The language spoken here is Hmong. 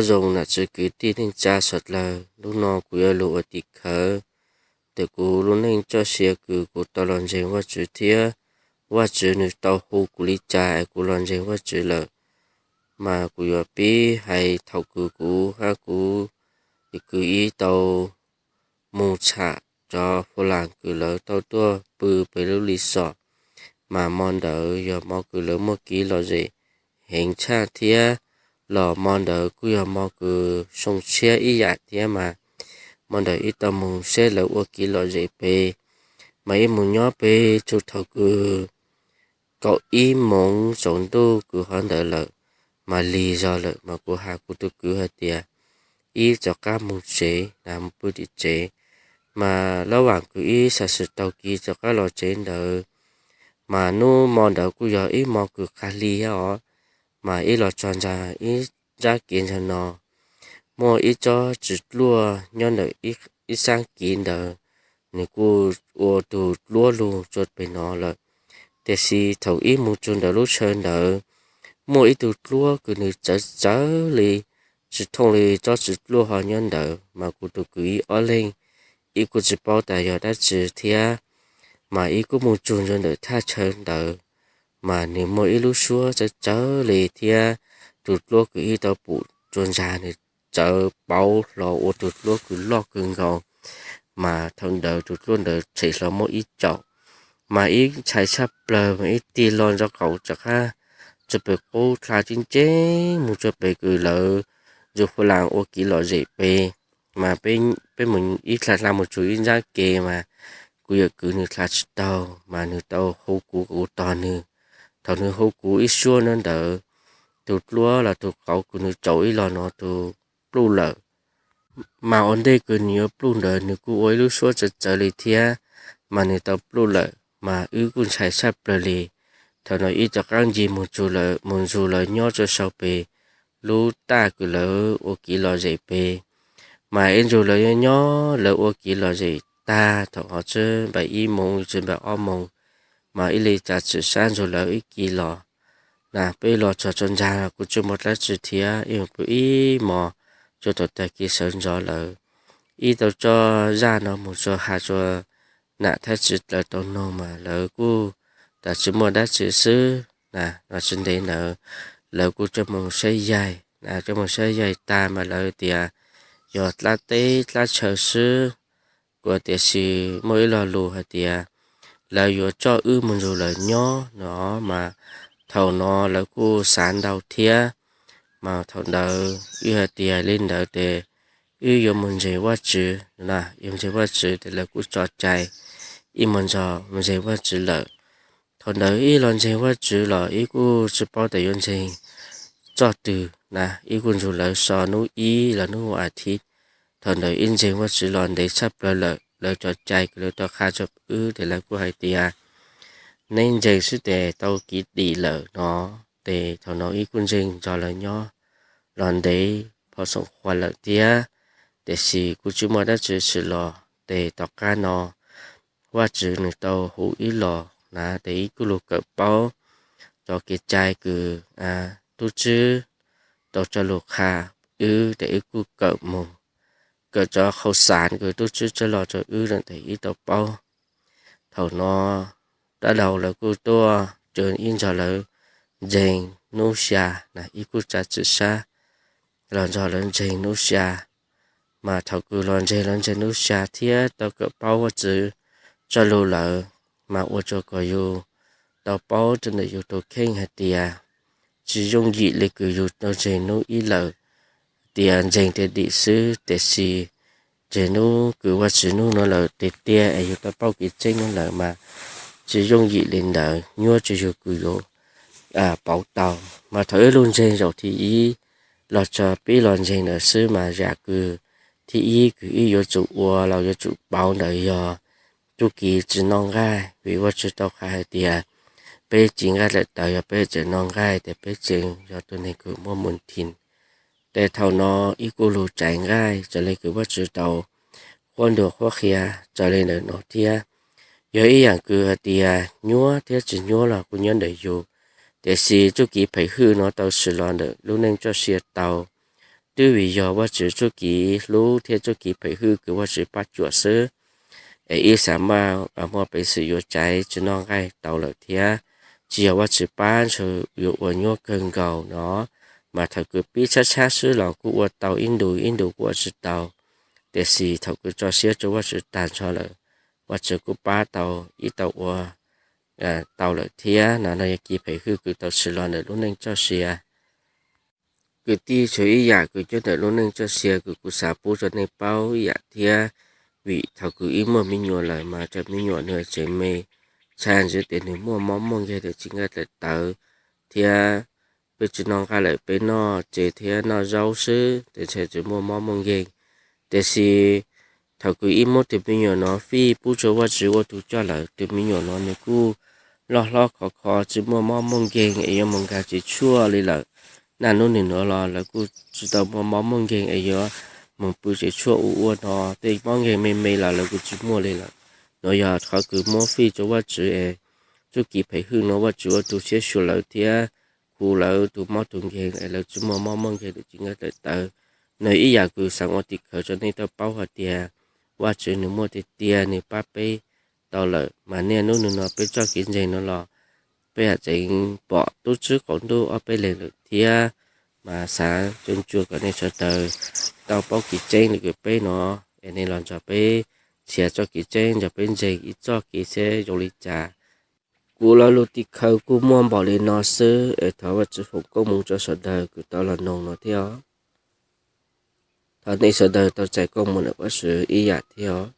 Nyob zoo nam txiv kwv tij neej tsa sawv dlawg, hnub no kuv yuav lug ua tim khawv ntawm kuv lub neej txoj sia kws kuv tau los ntseeg Vajtswv thiab Vajtswv nws tau hu kuv li cas es kuv los ntseeg Vajtswv lawm. Mas kuv yuav pib hais thaum kws kuv hab kuv kwv ib tau mus tsham cov Flas kws lawv tau tuaj pw pem lub resort. Mas mo ntawd yog mo kws lawv muaj kev lom zem heev tshaj thiab, los mo ntawd kuj yog mo kws zoo tshiab ib yam thiab mas mo ntawd ib tau mus saib lawv ua kev lom zem pem. Mas ib mus nyob pem txug thaum kws kaum ib moos tsaus ntuj kws hov ntawd lawm, mas lig zog lawm mas kuv has kuv tus kwv hais tias ib rov qab mus tsev, mus pw tim tsev. Mas lab vaam kws ib xav xwm taug kev rov qab los tsev ntawd, mas hnub mo ntawd kuj yog ib mo kws qab lig thiab os, mas ib los txog ntsa ib ntsab kev ntawm no, muaj ib tsob txiv dluab nyob ntawm ib xaab kev ntawd, nws kuj ua tug dluab lug tsua pem no lawm. Tiam sis thaum ib mus txug ntawm lub chaw ntawd, muaj ib tug dluab kws nws txawv txawv li, tsis thooj li tsob txiv dluab ho nyob ntawd, mas kuv tus kwv ib ob leeg, ib kuj tsis paub tas yog dab tsi thiab. Mas ib kuj mus txug ntawm thaj chaw ntawd, mas nws muaj ib lub suab txawv txawv li thiab, tus dluab kws ib tau pum tsua ntsa nws txawv pauv hlo ua tug dluab kws loj kws nkaus. Mas thaum ntawd tus dluab ntawd tshem hlo muaj ib caum, mas ib ntshai tshaj plawg mas ib tig lo ntso qaum rov qab tsua pem qub dlha tseeb tseeb mus tsua pem kws lawv zus Flas ua kev lom zem pem. Mas peb mus ib dlha dlha mus txug ib ntsab kev mas kuv yawm kwv nws dlha tsis taug mas nws tau hu kuv kuv tos nws. Thaum nws hu kuv ib suab nyob ntawd, tus dluab los tus qauv kws nws caum ib los no tus pluj lawm. Mas ua ntej kws nws yuav pluj ntawd nws kuj ua ib lub suab txawv txawv li thiab, mas nws tau pluj lawm mas wb kuj ntshai tshaj plawg li. Thaum no ib rov qab ncig mus txug lawv, mus ntxug lawv nyob tsua sau pem lub taj kws lawv ua kev lom zem pem. Mas ib ntxug lawv nyob nyob lawv ua kev lom zem tag thaum hov tswb npaum ib moos tswb npaum ob moos, mas ib le tsav txim sab ntxug lawv ib kis los na, peb los txog tsua ntsa kuj tsis muaj dab tsi thiab, ib mus pw ib hmos tsua thaum tag kis sawv ntxov lawm. Ib tau tso zaj no mus tsua has tsua nam thab tsi lawv tau noog mas lawv kuj tas tsis muaj dab tsi xwb na. Los tsis ntev ntawd lawv kuj coj mus saib yaig na, coj mus saib yaig tag mas lawv tias yog dlab teb dlab chaw xwb. Kuv tiam sis muaj ib lo lus hais tias lawv yuav coj wb mus ntxug lawv nyob no, mas thaum no lawv kuj xav ntau thiab. Mas thaum ntawd wb hais tias li ntawd tes wb yuav mus ntseeg Vajtswv na, yuav ntseeg Vajtswv tes lawv kuj tso cai ib mus ntxog mus ntseeg Vajtswv lawm. Thaum ntawd ib los ntseeg Vajtswv los ib kuj tsis paub tas yuav ntseeg txoj twg na, ib kuj ntxug lawv so hnub ib los hnub a thiv. Thaum ntawd ib ntseeg Vajtswv los ntev tshaj plawg lawm, lawv tso cai kws lawv tau qha rua wb tes lawv kuj hais tias neb ntseeg xwb tes tau kev dim lawm no. Tes thaum no ib kuj ntseeg nrog lawv nyob los ntev phom xoom qhuas lawm thiab, tiam sis kuj tsis muaj dab tsi tshwm los. Tes tom qab no Vajtswv nws tau hu ib los na, tes ib kuj lug kawm paub cov kev cai kws tub tswb tau tso lug qha wb, tes wb kuj kawm mus, kawm cov qhau xav kws tub tswb tso los rua wb lawm tes ib tau paub. Thaum no dab laug lawv kuj tuaj, tes ib nrog lawv ntseeg hnub xya na, ib kuj tsav txim sab los nrog lawv ntseeg hnub xya. Mas thaum kws los ntseeg lawv ntseeg hnub xya thiab tau kawm paub Vajtswv tso lug lawm, mas ua rua kom yus tau paub rua ntawm yus tus kheej hais tias tsis yooj yim li kws yus tau ntseeg hnub ib lawm. Tias ntseeg tias dim xwb, tiam sis ntseeg hnub kws Vajtswv hnub no lawm tiag tiag es yus tau paub kev tseeb no lawm mas tsis yooj yim li ntawd, nyuaj rua yus kws yuav pauv tau. Mas thaum ib lug ntseeg zaum thib ib los txog peb los ntseeg ntawd xwb mas yam kws thib ib kws ib yuav tsum ua los yuav tsum pauv ntawd yog txuj kev tsis noj nqaij, vim Vajtswv tau qha hais tias peb tsis nqaij lawm tawv, yog peb tseem noj nqaij tes peb tseem yog tus neeg kws muaj mus thim. Tes thaum no ib kuj lug tsaiv nqaij raws li kws Vajtswv tau qhuab ntuas qhuab qhia raws li ntawm no thiab. Yog ib yaam kws hais tias nyuaj thiab tsis nyuaj los kuj nyob ntawm yus, tiam sis txuj kev phem hwj no tau swm los ntawm lub neej txoj sia tau. twb vim yog Vajtswv txuj kev hlub thiab txuj kev phem hwj kws Vajtswv pab cuam xwb. Es ib xav maj muaj peev xwm yuav tsaiv tsis noj nqaij tau lawm thiab, tsis yog Vajtswv pab ntshe yuav ua nyuaj kawg nkaus no. Mas thaum kws pib tshab tshab xwb los kuj ua tau ib ntus ib ntus kuj ua tsis tau, tiam sis thaum kws tso siab rau Vajtswv tag nrho lawm, Vajtswv kuj pab tau ib tau ua tau lawm thiab no. No yog kev phem hwj kws tau tshwm los ntawm lub neej txoj sia. Kwv tij, tshuav ib yam kws nyob ntawm lub neej txoj sia kws kuv xav pub rau nej paub ib yam thiab, vim thaum kws ib muaj me nyuam lawm mas cov me nyuam nws tseem me, ntshai ntshai tias nws muaj mob muaj nkeeg tawm tsis nqaij tawm tawv thiab, peb tsis noj nqaij lawm peb noj tsev thiab noj zaub xwb ces ntshai tsis muaj mob muaj nkeeg. Tiam sis thaum kws ib muab tus me nyuam no fij pub rau Vajtswv ua tus coj lawm, tus me nyuam no nws kuj loj hlob khov kho tsis muaj mob muaj nkeeg es yuav mus nkag tsev tshuaj li lawm. Naj nub nws nuav los lawv kuj tsis tau muaj mob muaj nkeeg es yuav mus pw tsev tshuaj ua ua no, tej mob nkeeg me me los lawv kuj tsis muaj li lawm. Nuav yog qhov kws muab fij rau Vajtswv es txuj kev phem hwj nuav Vajtswv ua tus siab xyuas lawv thiab khu lawv tus mob tus nkeeg es lawv tsis muaj mob muaj nkeeg tawm tsis nqaij tawm tawv. No ib yam kws xaav ua tim khawv rau nej tau paub hais tias Vajtswv nws muaj tiag tiag, nws pab peb tau lawm. Mas niaj nub nws no peb txoj kev ntseeg no los peb yam tseem pom tub tswb qaum ntuj ob peb leeg lawm thiab. Mas xav coj ncua kom nej sawv daws tau paub kev tseeb li kws peb no, es nej los nrog peb nrhiav txoj kev tseeb, nrog peb ntseeg ib txoj kev seb zoo li cas. Kuv lo lus tim khawv kuj muaj npaum li no xwb es thov Vajtswv foom koob hmoov rau sawv daws kws tau los noog no thiab os. Thov nej sawv daws tau txais koob hmoov ntawm Vajtswv ib yam thiab os.